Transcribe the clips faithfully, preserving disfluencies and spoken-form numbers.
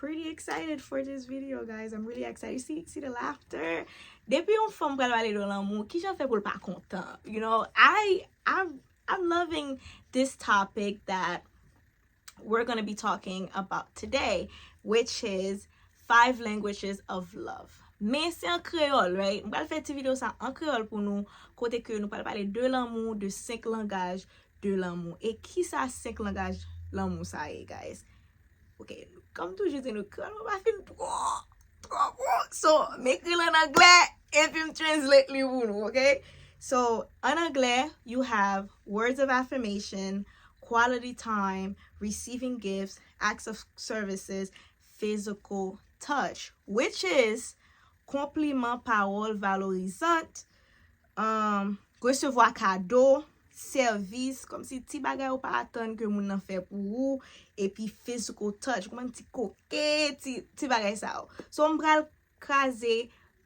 Pretty excited for this video, guys. I'm really excited. You see, see the laughter? Depi yon fanm pral pale de lanmou, ki jan fè pou l pa kontan? You know, I, I'm, I'm loving this topic that we're going to be talking about today, which is five languages of love. Men se an kreyòl, right? M pral fè ti videyo sa an kreyòl pou nou, kote ke nou pral pale de lanmou, de senk langaj de lanmou. E ki sa senk langaj lanmou sa ye, guys? Ok, kòm toujou di nou, kreyòl mwen pa fin twò, twò bon. So, m ekri l an anglè, epi m translate li pou nou, ok? So, an anglè, you have words of affirmation, quality time, receiving gifts, acts of services, physical touch, which is konpliman, pawòl valorizant, um, resevwa kado, sèvis, kòmsi ti bagay ou pa atann ke moun nan fè pou ou, epi physical touch, ou konprann, ti koke, ti, ti bagay sa yo. So, m pral kraze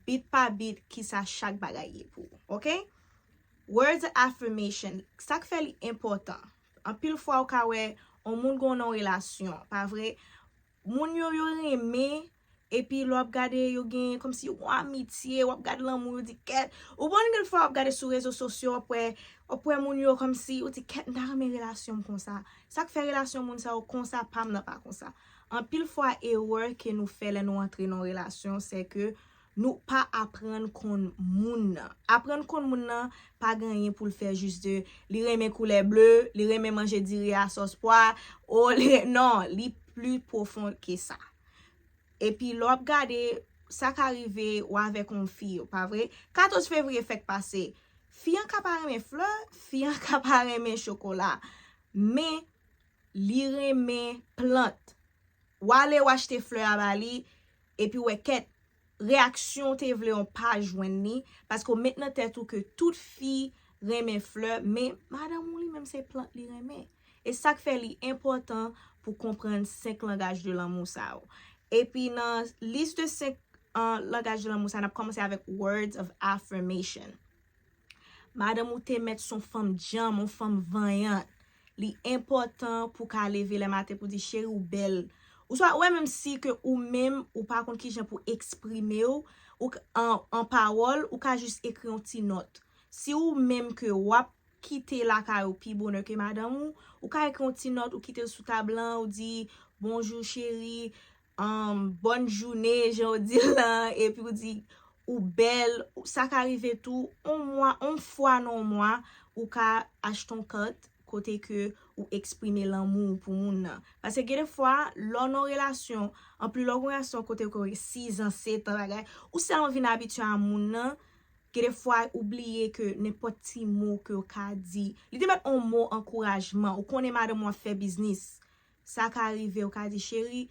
bit pa bit ki sa chak bagay ye pou ou, ok? Words of affirmation, sa k fè li enpòtan. Anpil fwa ou ka wè yon moun gen yon relasyon, pa vre? Moun yo, yo renmen, epi lè w ap gade, yo gen kòmsi yo gen amitye, w ap gade lanmou, yo di kèt. Ou konn gen fwa w ap gade sou rezo sosyo, w ap wè, w ap wè moun yo kòmsi, ou di kèt, m ta renmen relasyon m konsa. Sa k fè relasyon moun sa yo konsa, pa m nan pa konsa. Anpil fwa, erè ke nou fè lè nou antre nan relasyon, se ke nou pa aprann konn moun nan. Aprann konn moun nan pa gen anyen pou l fè jis de li renmen koulè ble, li renmen manje diri a sòs pwa, o li, non, li pli pwofon ke sa. Epi lè w ap gade, sa ka rive w avèk yon fi, pa vre? Katòz fevriye fèk pase. Fi an ka pa renmen flè, fi an ka pa renmen chokola. Men, li renmen plant. W ale, w achte flè a ba li, epi w wè kèt, reyaksyon w te vle an w pa jwenn li, paske w met nan tèt ou ke tout fi renmen flè, men madanm ou li menm se plant li renmen. E sa k fè li enpòtan pou konprann senk langaj de lanmou sa yo. Epi nan lis de senk, uh, langaj de lanmou sa, n ap kòmanse avèk words of affirmation. Madanm ou te mèt se yon fanm djanm, yon fanm vanyant. Li enpòtan pou w ka leve lè maten pou di, cheri, ou bèl. Ou swa, ou wè, menm si ke ou menm, ou pa konn kijan pou eksprime w, ou k-, an, an pawòl, ou ka jis ekri yon ti nòt. Si ou menm ke w ap kite lakay ou pi bonè ke madanm ou, ou ka ekri yon ti nòt, ou kite l sou tab lan, ou di, bonjou, cheri, um, bòn jounen, jan w di l lan, epi w di, ou bèl, sa ka rive tou, yon mwa, yon fwa nan yon mwa, ou ka achte yon kat kote ke ou eksprime lanmou w pou moun nan. Paske gen de fwa, lè w nan relasyon, anplis lè w gen relasyon kote ke sizan, setan, bagay, ou sèlman vin abitye a moun nan, gen de fwa ou bliye ke nenpòt ti mo ke w ka di. Li te mèt yon mo ankourajman, ou konnen madanm ou ap fè biznis. Sa ka rive, ou ka di, cheri,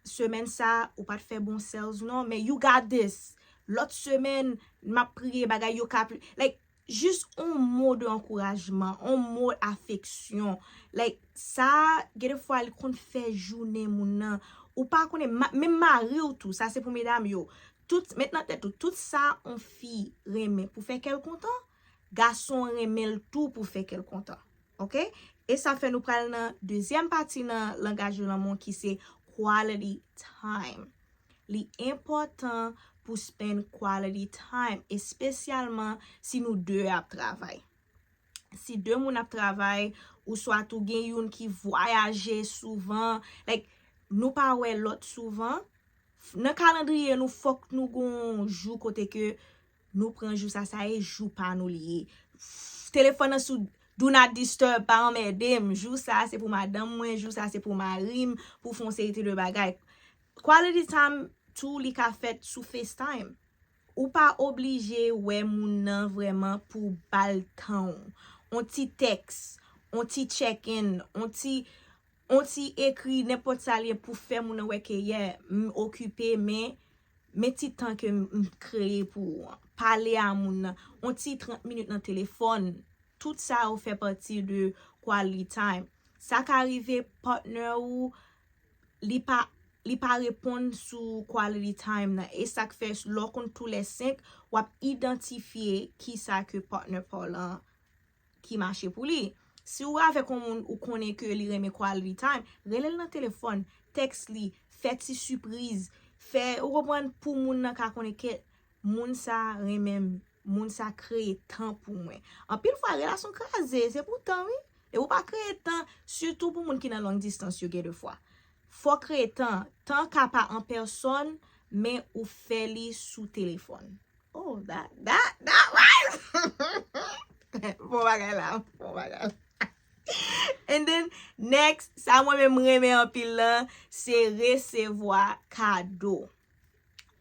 semèn sa, ou pa t fè bon sales non, men you got this. Lòt semèn, m ap priye bagay yo ka pli, like, jis yon mo de ankourajman, yon mo afeksyon. Like, sa, gen de fwa, li konn fè jounen moun nan. Ou pa konnen, ma-, menm mari w tou, sa se pou medam yo. Tout, met nan tèt ou, tout sa yon fi renmen pou fè kè l kontan, gason renmen l tou pou fè kè l kontan. Ok? E sa fè nou pral nan dezyèm pati nan langaj de lanmou ki se quality time. Li enpòtan pou spend quality time, espesyalman si nou de ap travay. Si de moun ap travay, ou swa tou gen youn ki vwayaje souvan, like, nou pa wè lòt souvan, nan kalandriye nou, fòk nou gon jou kote ke nou pran jou sa, sa e jou pa nou li ye. Telefòn nan sou do not disturb, pa anmède m. Jou sa se pou madanm mwen, jou sa se pou mari m, pou fè yon seri de bagay. Quality time tou li ka fèt sou FaceTime. Ou pa oblije wè moun nan vrèman pou ba l tan w. On ti tèks, on ti check-in, on ti, on ti ekri nenpòt sa li ye pou fè moun nan wè ke, yeah, m okipe, men, men ti tan ke m, m kreye pou ou an. Pale a moun nan. On ti trant minit nan telefòn. Tout sa yo fè pati de quality time. Sa ka rive patnè ou, li pa, li pa reponn sou quality time nan. E sa k fè, lè w konn tou lè senk, w ap idantifye kisa ke patnè pa w lan ki mache pou li. Si w avèk yon moun ou konnen ke li renmen quality time, rele l nan telefòn, tèks li, fè ti sipriz, fè, ou konprann, pou moun nan ka konnen ke moun sa renmen m, moun sa kreye tan pou mwen. Anpil fwa, relasyon kraze, se pou tan, wi. E ou pa kreye tan, sitou pou moun ki nan long distance yo gen de fwa. Fò kreye tan. Tan ka pa an pèsòn, men ou fè li sou telefòn. Oh, that, that, that right! Bon bagay la, bon bagay la. And then, next, sa mwen menm renmen anpil lan, se resevwa kado.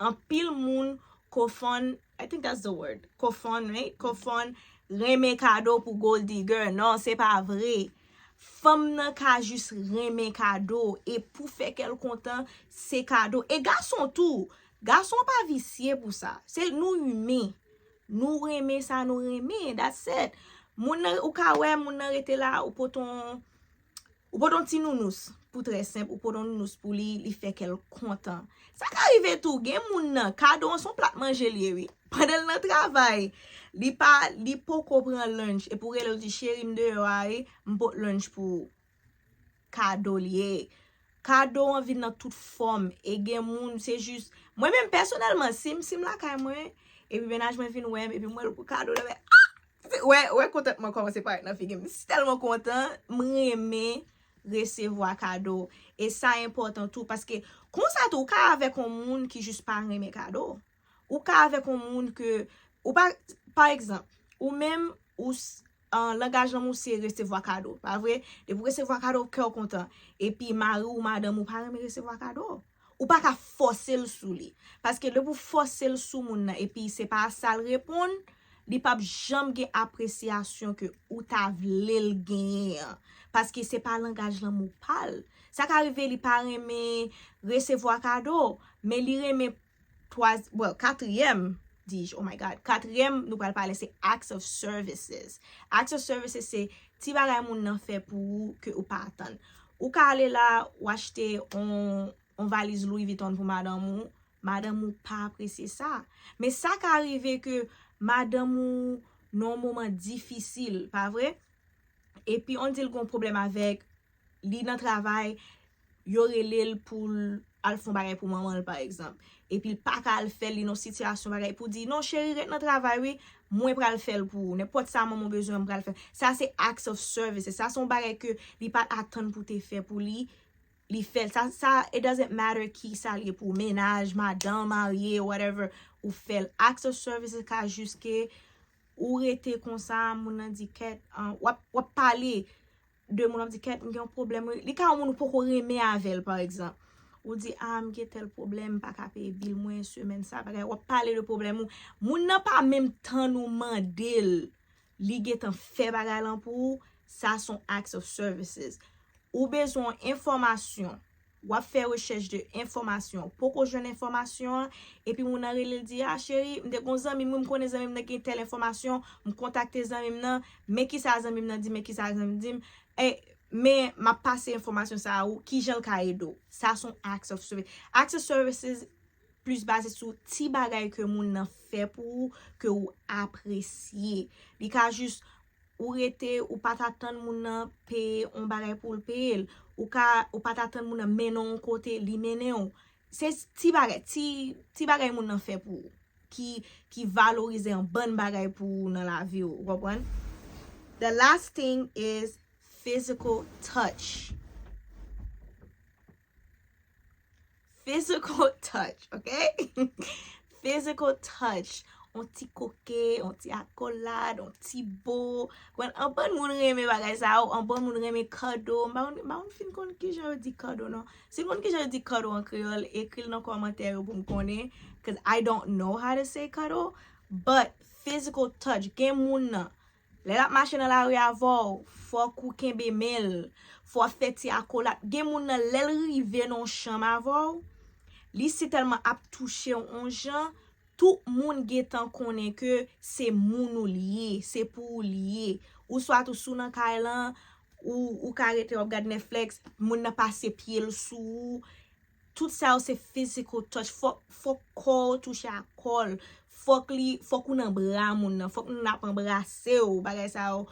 Anpil moun kofon, I think that's the word, kofon, right? Kofon, renmen kado pou gold digger. Non, se pa vre. Fanm nan ka jis renmen kado, e pou fè kè l kontan, se kado. E gason tou, gason pa visye pou sa. Se nou imen. Nou renmen sa nou renmen, that's it. Moun nan, ou ka wè moun nan rete la, ou pote yon, ou pote yon ti nounous, pou trè senp, ou pote yon nounous pou li, li fè kè l kontan. Sa ka rive tou, gen moun nan, kado an se yon plat manje li ye, wi. Pandan l nan travay, li pa, li poko pran lunch, epi w rele l di, cheri, m deyò a, wi, m pot lunch pou ou. Kado li ye. Kado an vin nan tout fòm. E gen moun, se jis, mwen menm pèsonèlman, si m, si m lakay mwen, epi mennaj mwen vin wè m, epi m wè l pou kado, lè, ah! Wè, wè kontantman kòmanse parèt nan figi m. Si tèlman kontan, m renmen resevwa kado. E sa enpòtan tou, paske konsa tou, ou ka avèk yon moun ki jis pa renmen kado. Ou ka avèk yon moun ke, ou pa, pa egzanp, ou menm, ou s- an, langaj lanmou se resevwa kado, pa vre? Depi w resevwa kado, kè w kontan. Epi mari w, madanm ou pa renmen resevwa kado. Ou pa ka fòse l sou li. Paske depi w fòse l sou moun nan, epi se pa sa l reponn, li p ap janm gen apresyasyon ke ou ta vle l genyen an. Paske se pa langaj lanmou pa l. Sa ka rive li pa renmen resevwa kado, men li renmen twa, well, katriyèm, dis-je, oh my God, katriyèm, nou pral pale, se acts of services. Acts of services, se ti bagay moun nan fè pou ou ke ou pa atann. Ou ka ale la, ou achte on, on valiz Louis Vuitton pou madanm ou, madanm ou pa apresye sa. Men sa ka rive ke madanm ou nan yon moman difisil, pa vre? Epi, on di l gen yon pwoblèm avèk, li nan travay, yo rele l pou l al fè yon bagay pou manman l, pa egzanp. Epi l pa ka al fè l, li nan sitiyasyon bagay, pou di, non, cheri, ret nan travay, wi, mwen pral fè l pou ou. Nenpòt sa manman w bezwen, m pral fè. Sa se acts of service. Sa se yon bagay ke li pa t atann pou te fè pou li, li fè l. Sa, sa, it doesn't matter ki sa l ye pou ou, mennaj, madanm, marye, whatever, ou fè l. Acts of service ka jis ke ou rete konsa, moun nan di kèt, an, w ap, w ap pale de moun, w ap di kèt, m gen yon pwoblèm, wi. Li ka yon moun ou poko renmen avè l, pa egzanp. Ou di, a, m gen tèl pwoblèm, m pa ka peye bil mwen semèn sa, bagay. W ap pale de pwoblèm ou. Moun nan pa menm tann ou mande l, li gentan fè bagay lan pou ou. Sa se yon acts of services. Ou bezwen enfòmasyon. W ap fè rechèch de enfòmasyon. Poko jwenn enfòmasyon an, epi moun nan rele l di, a, cheri, m te gon zanmi m, wi, m konnen zanmi m nan gen tèl enfòmasyon, m kontakte zanmi m nan, men kisa zanmi m nan di, men kisa zanmi m di m, e, men m ap pase enfòmasyon sa a ou, kijan l ka ede w. Sa se yon acts of service. Acts of services plis baze sou ti bagay ke moun nan fè pou ou, ke ou apresye. Li ka jis ou rete, ou pa t atann moun nan peye yon bagay pou l peye l. Ou ka, ou pa t atann moun nan mennen w yon kote, li mennen w. Se ti bagay, ti, ti bagay moun nan fè pou ou, ki, ki valorize yon bann bagay pou ou nan lavi w, ou konprann? The last thing is physical touch. Physical touch, ok? Physical touch. On ti koke, on ti akolad, on ti bo. Bon, anpil moun renmen bagay sa yo, anpil moun renmen kado. M pa konn, m pa konn fin konn kijan yo di kado, non. Si w konn kijan yo di kado an kreyòl, ekri l nan kòmantè yo pou m konnen, 'cause I don't know how to say kado. But physical touch, gen moun nan, lè l ap mache nan lari avè w, fòk ou kenbe men l, fò w ap fè ti akolad. Gen moun nan, lè l rive nan yon chanm avè w, li sitèlman ap touche w yon jan, tout moun gentan konnen ke se moun ou l ye, se pou ou l ye. Ou swat ou sou nan kay lan, ou, ou ka rete w ap gad Netflix, moun nan pase pye l sou ou. Tout sa yo se physical touch. Fòk, fòk kò w touche a kò l. Fòk li, fòk ou nan bra moun nan. Fòk moun nan ap anbrase w. Bagay sa yo,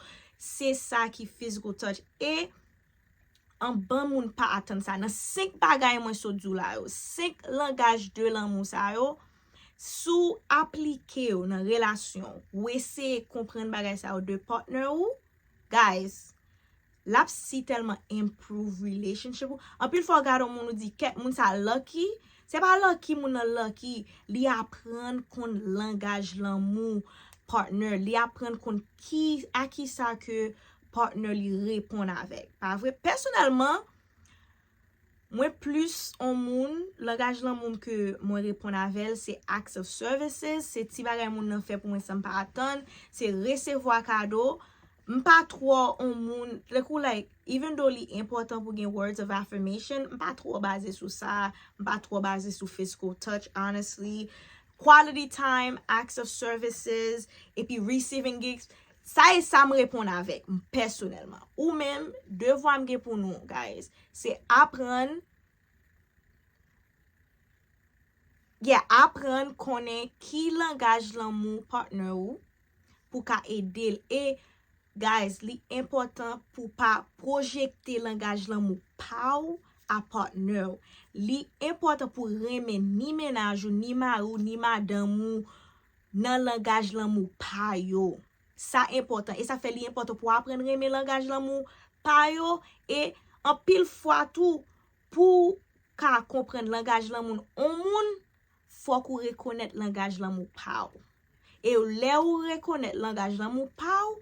Se sa ki physical touch. E anpil moun pa atann sa. Nan senk bagay mwen sot di w la yo, senk langaj de lanmou sa yo, si w aplike yo nan relasyon w, ou eseye konprann bagay sa yo de partner ou, guys, l ap si tèlman improve relationship ou. Anpil fwa w gade yon moun ou di kèt moun sa lucky, se pa lucky moun nan lucky, li aprann konn langaj lanmou partner, li aprann konn ki, a ki sa ke partner li reponn avèk. Pa vre? Pèsonèlman, mwen plis on moun, langaj lanmou m ke mwen reponn avè l, se acts of services, se ti bagay moun nan fè pou mwen san m pa atann, se resevwa kado. M pa twò on moun, tankou, like, even though li enpòtan pou gen words of affirmation, m pa twò baze sou sa, m pa twò baze sou physical touch, honestly. Quality time, acts of services, epi receiving gifts, sa e sa m reponn avèk, m pèsonèlman. Ou menm, devwa m gen pou nou, guys, se aprann, yeah, aprann konnen ki langaj lanmou partner ou pou ka ede l. E, guys, li enpòtan pou pa pwojekte langaj lanmou pa w a partner w. Li enpòtan pou renmen ni mennaj ou, ni mari w, ni madanm ou nan langaj lanmou pa yo. Sa enpòtan. E sa fè li enpòtan pou w aprann renmen langaj lanmou pa yo. E anpil fwa tou, pou w ka konprann langaj lanmou on moun, fòk ou rekonèt langaj lanmou pa w. E lè ou rekonèt langaj lanmou pa w,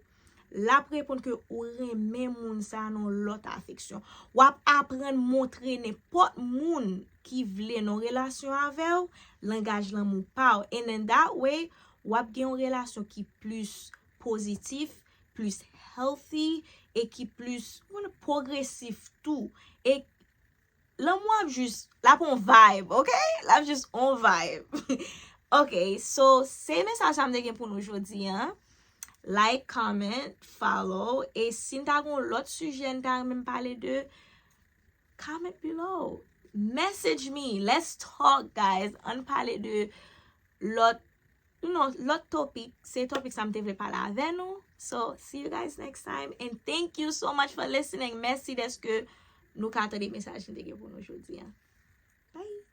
l ap reponn ke ou renmen moun sa nan yon lòt afeksyon. W ap aprann montre nenpòt moun ki vle nan relasyon avè w, langaj lanmou pa w. And in that way, w ap gen yon relasyon ki plis pozitif, plis healthy, e ki plis, ou konnen, pwogresif tou. E lanmou ap jis, l ap on vibe, ok? L ap jis on vibe. Ok, so, se mesaj sa m te gen pou nou jodi a. Like, comment, follow. E si n ta gen yon lòt sijè n ta renmen m pale de, comment below. Message me. Let's talk, guys. Ann pale de lòt, you know, lòt topik. Se topik sa m te vle pale avè nou. So, see you guys next time. And thank you so much for listening. Mèsi dèske nou ka tande mesaj m te gen pou nou jodi a. Bye.